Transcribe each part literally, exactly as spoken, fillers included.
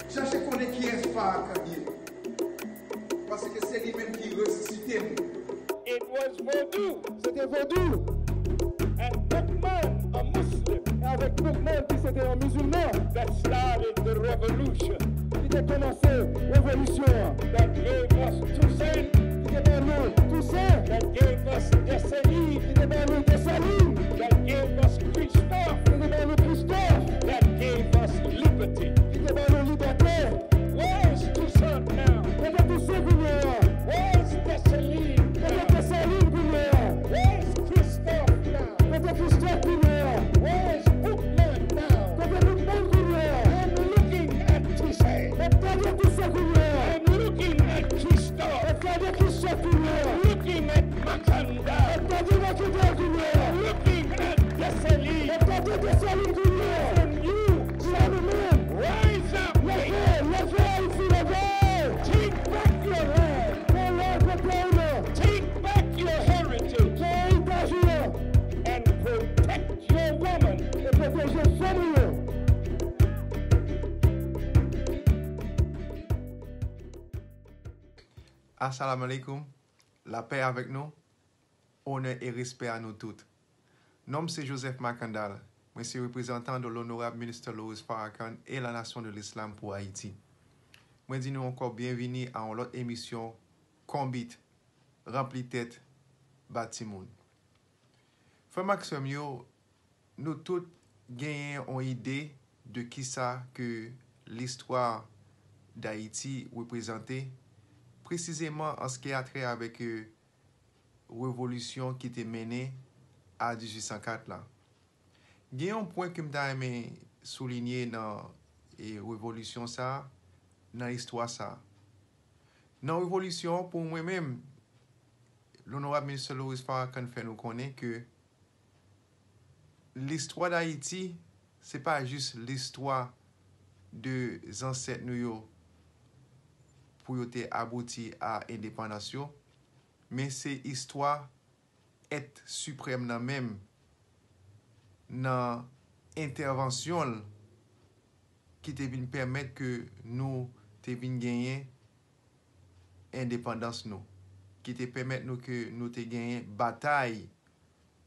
Chache konnen kiyès Farrakhan ye. Paske se li menm ki resisite m. It was Vodou Se te vodou and Boukman, a Muslim, e avèk Boukman ki se te yon mizilman that started the revolution, ki te kòmanse revolisyon an, that gave us Toussaint, ki te ban nou Tousen, that gave us Dessalines, ki te ban nou Desalin, that gave us Christophe, ki te ban nou Kristòf, that gave us liberty. Ki te ban nou libète. Where is Toussaint now? Kote Tousen kounye a? Where is Dessalines Kote now? Desalin kounye a? Where is Christophe now? Kote Kristòf kounye a? Where is Boukman now? Kote Boukman kounye a? I'm looking at Toussaint. Mwen gade Tousen kounye a? I'm looking at Christophe. Mwen gade Kristòf kounye a? Looking at Makandal. Mwen gade Makandal kounye a? Looking at Dessalines. Mwen gade Desalin kounye a? And you Sa nou menm. Rise up. Leve, leve Ayiti, leve! Take back your land. Pran laj pou peyi nou. Take back your heritage. Pran eritaj nou. And protect your woman. E pwoteje fanm nou yo. Assalamu alaikum. Lapè avèk nou. Onè e respè a nou tout. Non m se Joseph Makandal. Mwen se reprezantan de l'honorable Minister Louis Farrakhan et la Nation de l'Islam pour Haïti. Mwen di nou ankò byenvini a yon lòt emisyon Konbit, ranpli tèt, ba timoun. Frè m ak sè m yo, nou tout genyen yon ide de kisa ke listwa Dayiti reprezante, presizeman an ce qui a trait avec revolisyon ki te mennen a dizuit san kat la. Gen yon pwen ke m ta renmen soulinye nan e, revolisyon sa a, nan istwa sa a. Nan revolisyon an, pou mwen menm, Lonorab Minister Louis Farrakhan fè nou konnen ke listwa Dayiti, se pa jis listwa de zansèt nou yo pou yo te abouti a endepandans yo, men se istwa èt siprèm nan menm, nan entèvansyon l ki te vin pèmèt ke nou te vin genyen endepandans nou, ki te pèmèt nou ke nou te genyen batay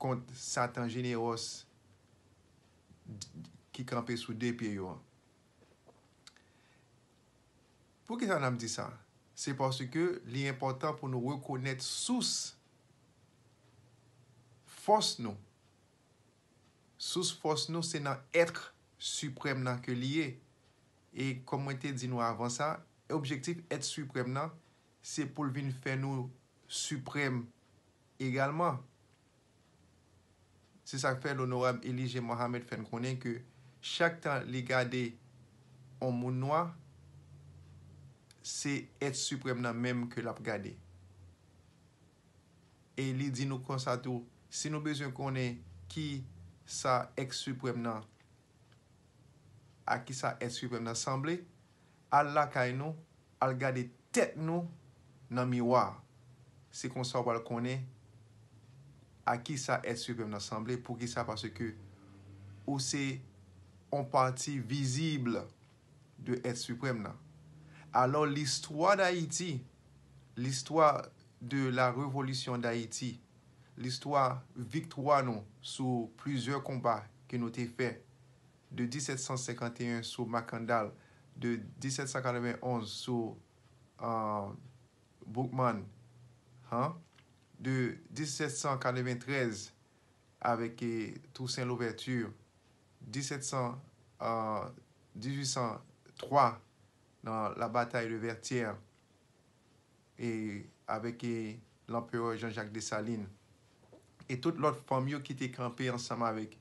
kont Satan Jenewòs ki kanpe sou de pye yo an. Poukisa n ap di sa? Se paske li enpòtan pou nou rekonèt sous fòs nou. Sous fòs nou se nan èt siprèm nan ke li ye. E kòm mwen te di nou avan sa, objektif èt siprèm nan, se pou l vin fè nou siprèm egalman. Se sa k fè Lonorab Elijah Muhammad fè n konnen ke chak tan li gade yon moun nwa, se èt siprèm nan menm ke l ap gade. E li di nou konsa tou, si nou bezwen konnen ki sa èt siprèm nan, a ki sa èt siprèm nan sanble, al lakay nou, al gade tèt nou nan miwa. Se konsa w pral konnen a ki sa èt siprèm nan sanble. Poukisa? Paske ou se yon pati vizib de èt siprèm nan. Alò, listwa Dayiti, listwa de la revolisyon Dayiti, listwa viktwa nou sou plizyè konba ke nou te fè, de disèt san senkanteyen sou Makandal, de disèt san katrevenonz sou uh, Boukman, han, de disèt san katreventrèz avèk eh, Toussaint Louverture, disèt san, uh, dizuit san twa nan la bataille de Vertières, e avèk eh, l'empereur Jean-Jacques Dessalines, e tout lòt fanm yo ki te kanpe ansanm avèk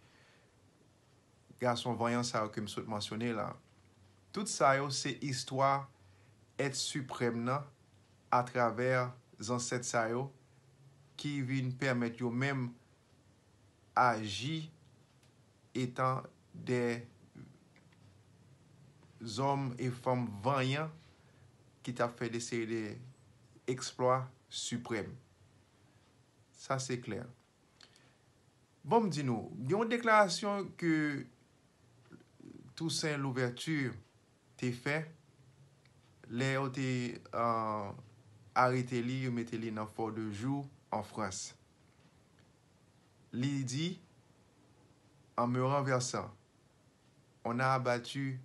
gason vanyan sa yo ke m sot mansyone la. Tout sa yo se istwa èt siprèm nan atravè zansèt sa yo ki vin pèmèt yo menm aji etan de zòm e fanm vanyan ki t ap fè de seri de eksplwa siprèm. Sa se klè. Bon, m di nou, gen yon deklarasyon ke Toussaint Louverture te fè Lè yo te uh, arete li, yo mete li nan Fort de Joux, an Frans. Li di, en me renversant, on a abattu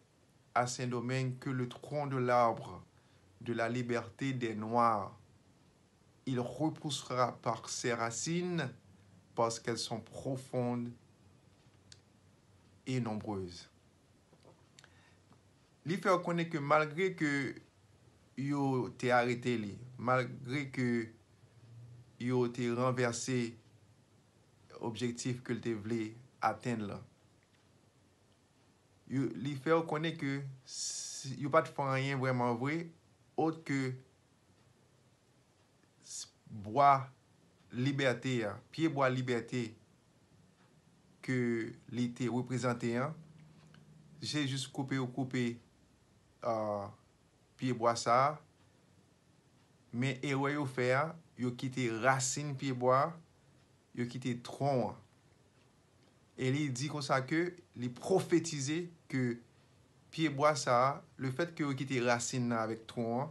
à Saint-Domingue que le tronc de l'arbre de la liberté des Noirs. Il repoussera par ses racines parce qu'elles sont profondes et nombreuses. Li fè w konnen ke malgre ke yo te arete li, malgre ke yo te ranvèse objektif ke l te vle atenn lan, yo, li fè w konnen ke si, yo pa t fè anyen vrèman vre, ot ke bwa libète a, pye bwa libète ke li te reprezante an, se jis koupe yo koupe uh, pye bwa sa a. Men erè yo fè a, yo kite rasin pye bwa a, yo kite twon an. E li di konsa ke li pwofetize ke pye bwa sa a, lefèt ke yo kite rasin nan avèk twon an,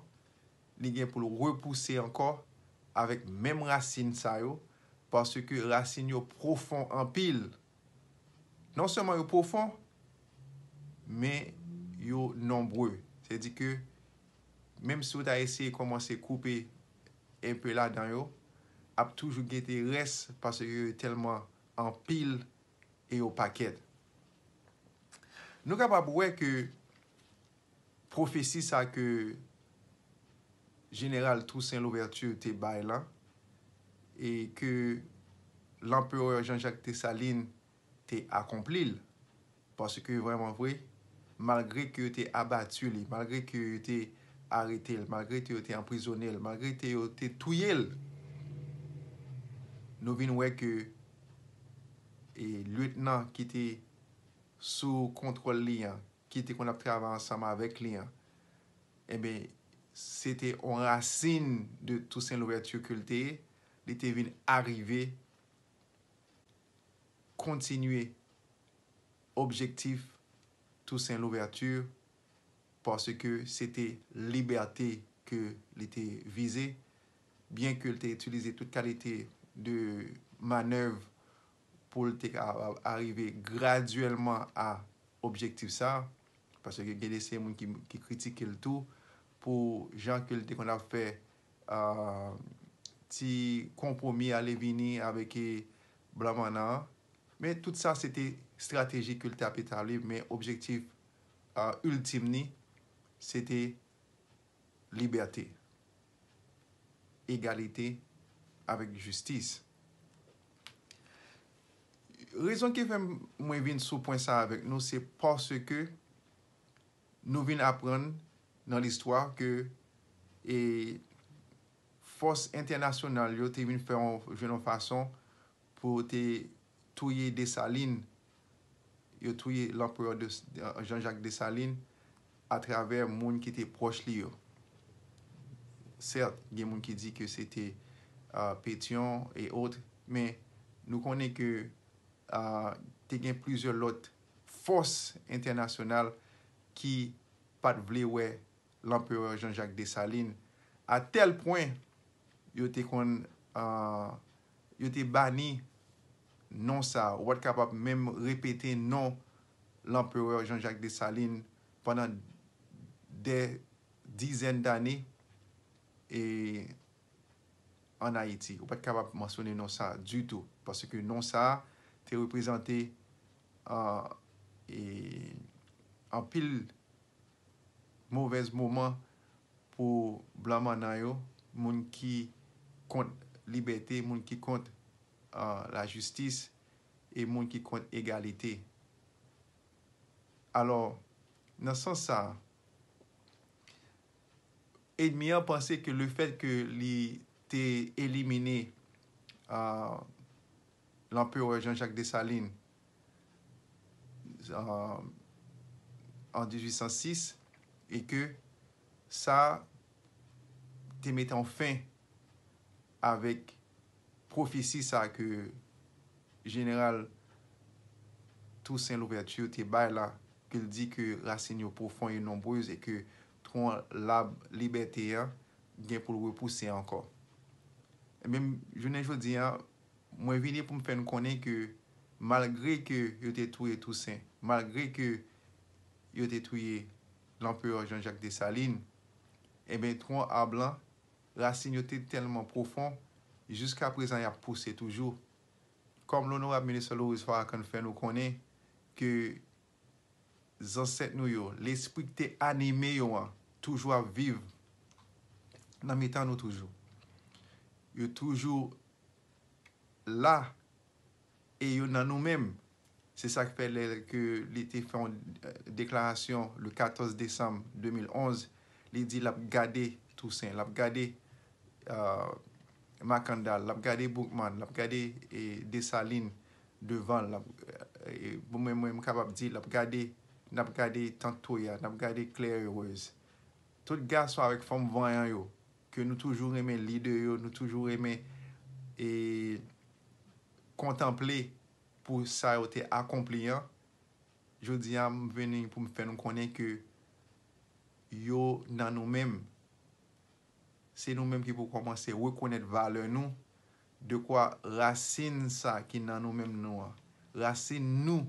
li gen pou l repouse ankò avèk menm rasin sa yo, paske rasin yo pwofon anpil. Non sèlman yo pwofon, men yo nonbre. Sèdi ke menm si w ta eseye kòmanse koupe enpe ladan yo, ap toujou gen de rès paske yo tèlman anpil e yo pakèt. Nou kapab wè ke pwofesi sa ke Jeneral Toussaint Louverture te bay la, e ke Lanperè Jean-Jacques Dessalines te akonpli l. Paske vrèman vre, malgre ke yo te abati li, malgre ke yo te arete l, malgre ke yo te anprizone l, malgre ke yo te touye l, nou vin wè ke e, lyetnan ki te sou kontwòl li an, ki te konn ap travay ansanm avèk li an, enben, se te yon rasin de Toussaint Louverture ke l te ye, li te vin arive kontinye objektif Toussaint Louverture, paske se te libète ke li te vize, byen ke l te itilize tout kalite de manèv pou l te ka arive gradyèlman a objektif sa, paske gen de seri moun ki, ki kritike l tou pou jan ke l te konn ap fè uh, ti konpwomi ale vini avèk blan mannan an. Men tout sa se te estrateji ke l t ap etabli, men objektif uh, iltim ni, se te libète, egalite avèk jistis. Rezon ki fè mwen vin sou pwen sa avèk nou, se paske nou vin aprann nan listwa ke e, fòs entènasyonal yo te vin fè yon, jwenn yon fason pou te touye Desalin. Yo touye Lanperè de, Jean-Jacques Dessalines atravè moun ki te pwòch li yo. Sèt, gen moun ki di ke se te uh, Pétion e ot, men nou konnen ke uh, te gen plizyè lòt fòs entènasyonal ki pa t vle wè Lanperè Jean-Jacques Dessalines, a tèl pwen yo te konn uh, yo te bani non sa a. Ou pa t kapab menm repete non Lanperè Jean-Jacques Dessalines pandan dè dizèn dane e, ann Ayiti. Ou pa t kapab mansyone non sa a ditou, paske non sa a te reprezante uh, e, anpil movèz moman pou blan mannan yo, moun ki kont libète, moun ki kont uh, lajistis e moun ki kont egalite. Alò, nan sans sa, enmi an panse ke lefèt ke li te elimine uh, Lanperè Jean-Jacques Dessalines uh, an dizuit san sis e ke sa te mete yon fen avèk pwofesi sa ke Jeneral Toussaint Louverture te bay la, ke l di ke rasin yo pwofon e nonbrez e ke pon lab libète an gen pou l repouse ankò. Ebyen, jounen jodi a, mwen vini pou m fè n konnen ke malgre ke yo te touye Tousen, malgre ke yo te touye Lanperè Jean Jacques Dessalines, ebyen, twon ab lan, rasin yo te tèlman pwofon, jiska prezan y ap pouse toujou. Kòm Onorab Minis Loris Farrakhan fè nou konnen ke zansèt nou yo, lespri ki te anime yo an, toujou ap viv nan mitan nou toujou. Yo toujou la e yo nan nou menm. Se sa k fè lè ke li te fè yon, euh, deklarasyon le katòz desanm de mil onz, li di l ap gade Tousen, l ap gade, euh, Makandal, l ap gade Boukman, l ap gade, e, Desalin devan l, l ap, e, bon, mwen, mwen, m kapab di, l ap gade, n ap gade Tant Toya, n ap gade Claire Heureuse. Tout gason avèk fanm vanyan yo, ke nou toujou renmen lide yo, nou toujou renmen, e, kontanple pou sa yo te akonpli an, jodi a, m vini pou m fè nou konnen ke yo nan nou menm. Se nou menm ki pou kòmanse rekonèt valè nou, dekwa rasin sa ki nan nou menm nou an. Rasin nou,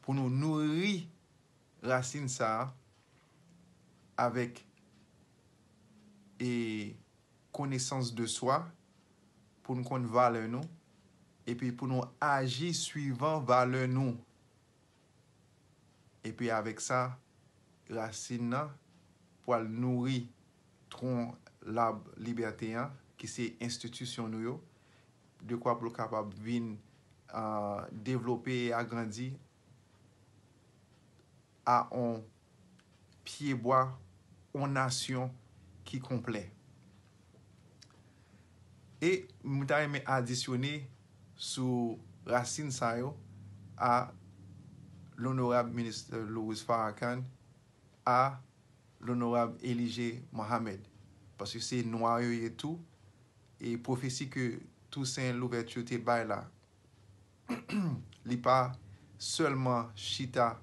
pou nou nouri rasin sa a avèk, e, konesans de swa, pou n konn valè nou, epi pou nou aji swivan valè nou. Epi avèk sa, rasin nan pwal nouri twon lab libète an, ki se enstitisyon nou yo, dekwa pou l kapab vin, ah, devlope e agrandi a on pyebwa, on nasyon ki konplè. E m ta renmen adisyone sou rasin sa yo a Onorab Minis Loris Farrakhan, a Onorab Elijah Muhammad, paske se nwa yo ye tou, e pwofesi ke Toussaint Louverture te bay la, li pa sèlman chita,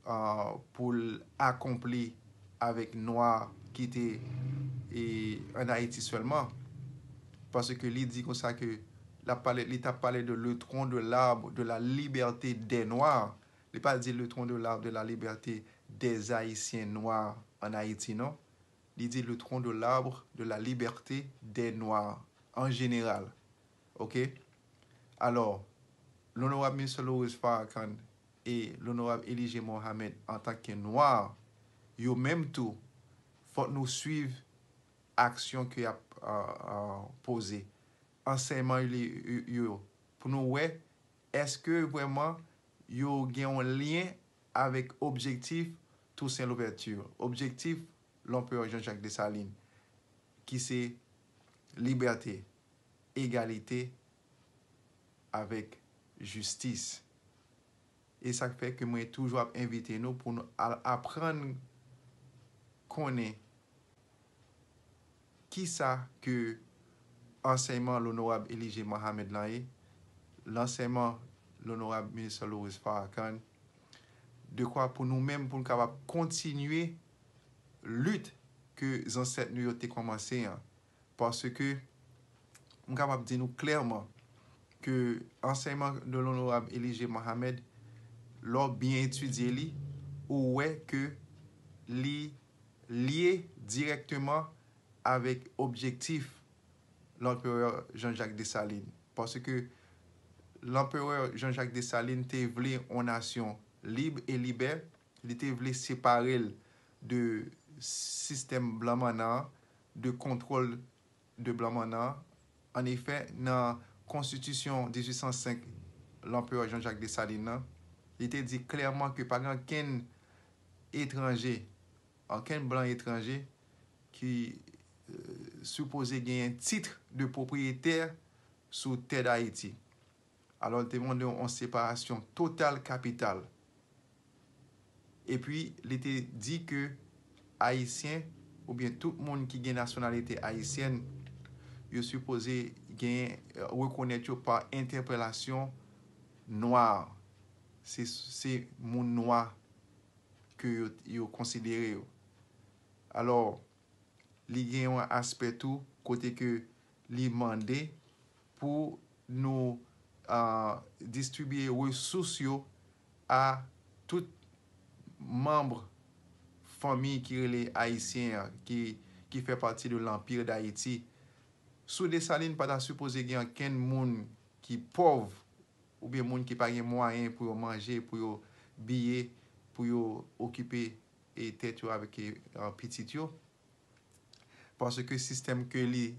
ah, pou l akonpli avèk nwa ki te, e, ann Ayiti sèlman. Paske li di konsa ke l ap pale, li t ap pale de le tronc de l'arbre de la liberté des Noirs. Li pa di le tronc de l'arbre de la liberté des Haïtiens noirs en Haïti, non. Li di le tronc de l'arbre de la liberté des Noirs en général. Oke? Alò, Onorab Minis Loris Farrakhan e Onorab Elijah Muhammad antanke nwa, yo menm tou, fòk nou swiv aksyon ke y ap, ah, ah, poze. Ansèyman li, yo, pou nou wè èske vrèman yo gen yon lyen avèk objektif Toussaint Louverture, objektif Lanperè Jean Jacques Dessalines, ki se libète, egalite avèk jistis. E sa k fè ke mwen toujou ap envite nou pou nou al aprann konnen kisa ke ansèyman Onorab Elijah Muhammad lan ye, lansèyman Onorab Minis Loris Farrakhan, dekwa pou nou menm, pou nou kapab kontinye lit ke zansèt nou yo te kòmanse an. Paske m kapab di nou klèman ke ansèyman de Onorab Elijah Muhammad, lè w byen etidye li, ou wè ke li lye dirèkteman avèk objektif Lanperè Jean Jacques Dessalines. Paske Lanperè Jean Jacques Dessalines te vle yon nasyon lib e libè, li te vle separe l de sistèm blan mannan an, de kontwòl de blan mannan an. Anefè, nan konstitisyon dizuit san senk Lanperè Jean Jacques Dessalines nan, li te di klèman ke pa gen ankenn etranje, ankenn blan etranje ki, euh, sipoze genyen tit de pwopriyetè sou tè Dayiti. Alò, li te mande yon separasyon total kapital. Epi, li te di ke Ayisyen, oubyen tout moun ki gen nasyonalite ayisyèn, yo sipoze gen, euh, rekonèt yo pa entèpelasyon nwa. Se, se moun nwa ke yo, yo konsidere yo. Alò, li gen yon aspè tou kote ke li mande pou nou uh, distribye resous yo a tout manm fanmi ki rele ayisyen an, ki, ki fè pati de Lanpir Dayiti. Sou Desalin pa ta sipoze gen ankenn moun ki pòv oubyen moun ki pa gen mwayen pou yo manje, pou yo biye, pou yo okipe e tèt yo avèk e, pitit yo. Paske sistèm ke li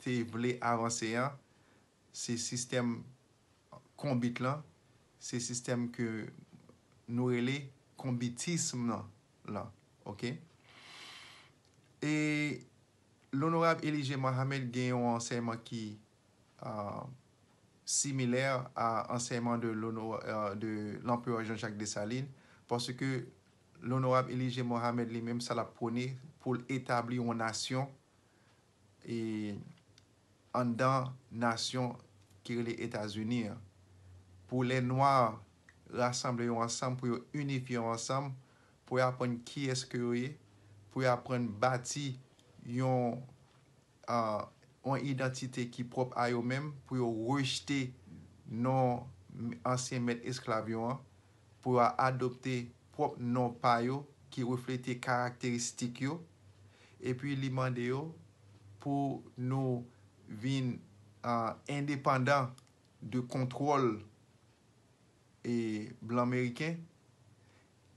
te vle avanse an, se sistèm konbit lan, se sistèm ke nou rele konbitism lan, lan, oke? E Onorab Elijah Muhammad gen yon ansèyman ki uh, similè a ansèyman de, de l'Empereur Jean-Jacques Dessalines, paske Onorab Elijah Muhammad li menm sa l ap pwone pou l etabli yon nasyon e anndan nasyon ki rele Etazini an. Pou lè nwa rasanble yo ansanm, pou yo inifye yo ansanm, pou yo aprann kiyès ke yo ye, pou yo aprann bati yon uh, yon idantite ki pwòp a yo menm, pou yo rejte non ansyen mèt esklav yo an, pou yo adopte pwòp non pa yo ki reflete karakteristik yo, epi li mande yo pou nou vin uh, endepandan de kontwòl e blan meriken,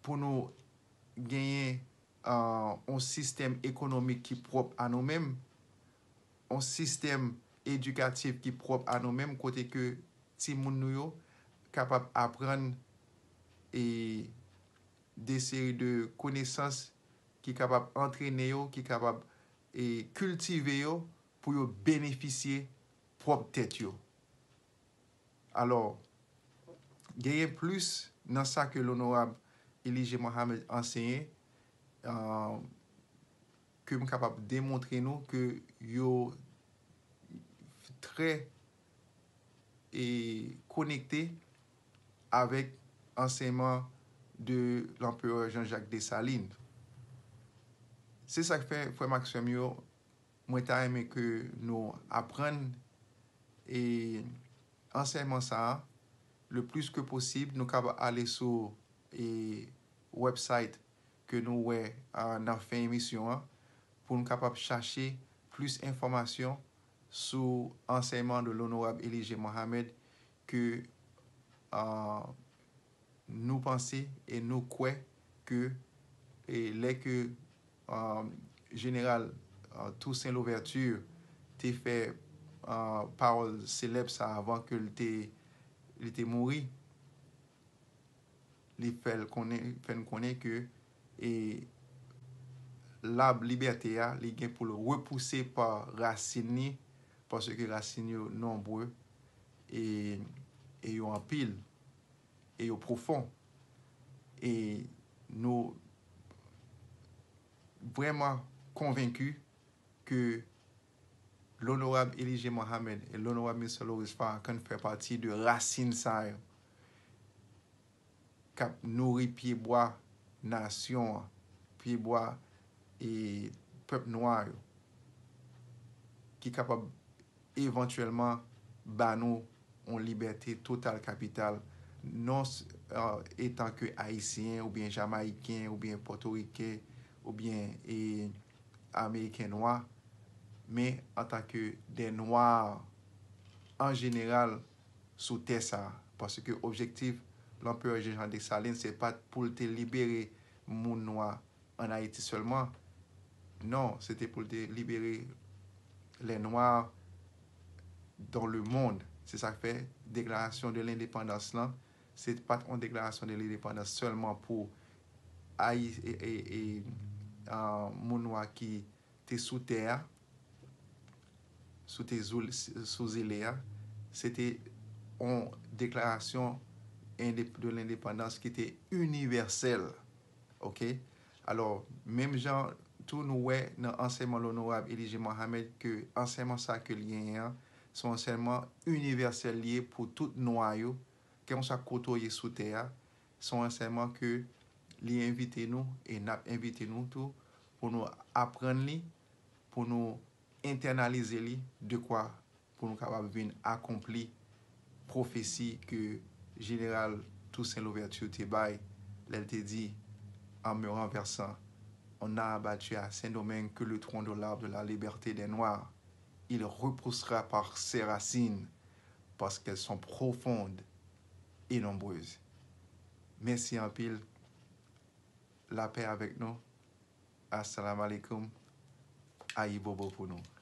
pou nou genyen yon sistèm ekonomik ki pwòp a nou menm, yon sistèm edikatif ki pwòp a nou menm, kote ke timoun nou yo kapab aprann e de seri de konesans ki kapab antrene yo, ki kapab e kiltive yo pou yo benefisye pwòp tèt yo. Alò, genyen plis nan sa ke Onorab Elijah Muhammad ansenye, uh, ke m kapab demontre nou ke yo trè e konekte avèk ansèyman de l'Empereur Jean-Jacques Dessalines. Se sa k fè, frè m ak sè m yo, mwen ta renmen ke nou aprann e ansèyman sa a le plis ke posib. Nou kapab ale sou e website ke nou wè uh, nan fen emisyon an pou nou kapab chache plis enfòmasyon sou ansèyman de Onorab Elijah Muhammad ke uh, nou panse e nou kwè ke e lè ke uh, jeneral uh, Toussaint Louverture te fè uh, pawòl selèb sa avan ke li te, li te mouri, li fè l konnen, fè n konnen ke e lab libète a, li gen pou l repouse pa rasin li, paske rasin yo nonbre e, e yo anpil e yo pwofon. E nou vrèman konvenki ke Onorab Elijah Muhammad e Onorab Mister Lewis Farrakhan fè pati de rasin sa yo k ap nouri pyebwa nasyon an, pyebwa e pèp nwa yo, ki kapab evantyèlman ba nou yon libète total kapital, non etan ke Ayisyen oubyen Jamayiken oubyen Pòtoriken oubyen e Ameriken nwa, men antanke de nwa an jeneral sou tè sa a. Paske objektif Lanperè Jean Dessalines se pa t pou l te libere moun nwa ann Ayiti sèlman. Non, se te pou l te libere les Noirs dans le monde. Se sa k fè deklarasyon de lendepandans lan, se pa t yon deklarasyon de lendepandans sèlman pou Ayi, e, e, e, uh, moun nwa ki te sou tè a, sou te zoul, sou zile a, se te yon deklarasyon de lendepandans ki te inivèsèl. Oke? Alò, menm jan tou nou wè nan ansèyman Onorab Elijah Muhammad ke ansèyman sa ke l genyen an, se yon ansèyman inivèsèl li ye pou tout nwa yo, kèlkeswa kote w ye sou tè a, se yon ansèyman ke li envite nou, e n ap envite nou tou, pou nou aprann li, pou nou entènalize li, dekwa pou nou kapab vin akonpli pwofesi ke Jeneral Toussaint Louverture te bay lè l te di, en me renversant, on a abattu à Saint-Domingue que le tronc de l'arbre de la liberté des Noirs. Il repoussera par ses racines, parce qu'elles sont profondes et nombreuses. Mèsi anpil. Lapè avèk nou. Assalamu alaikum. Ayibobo pou nou.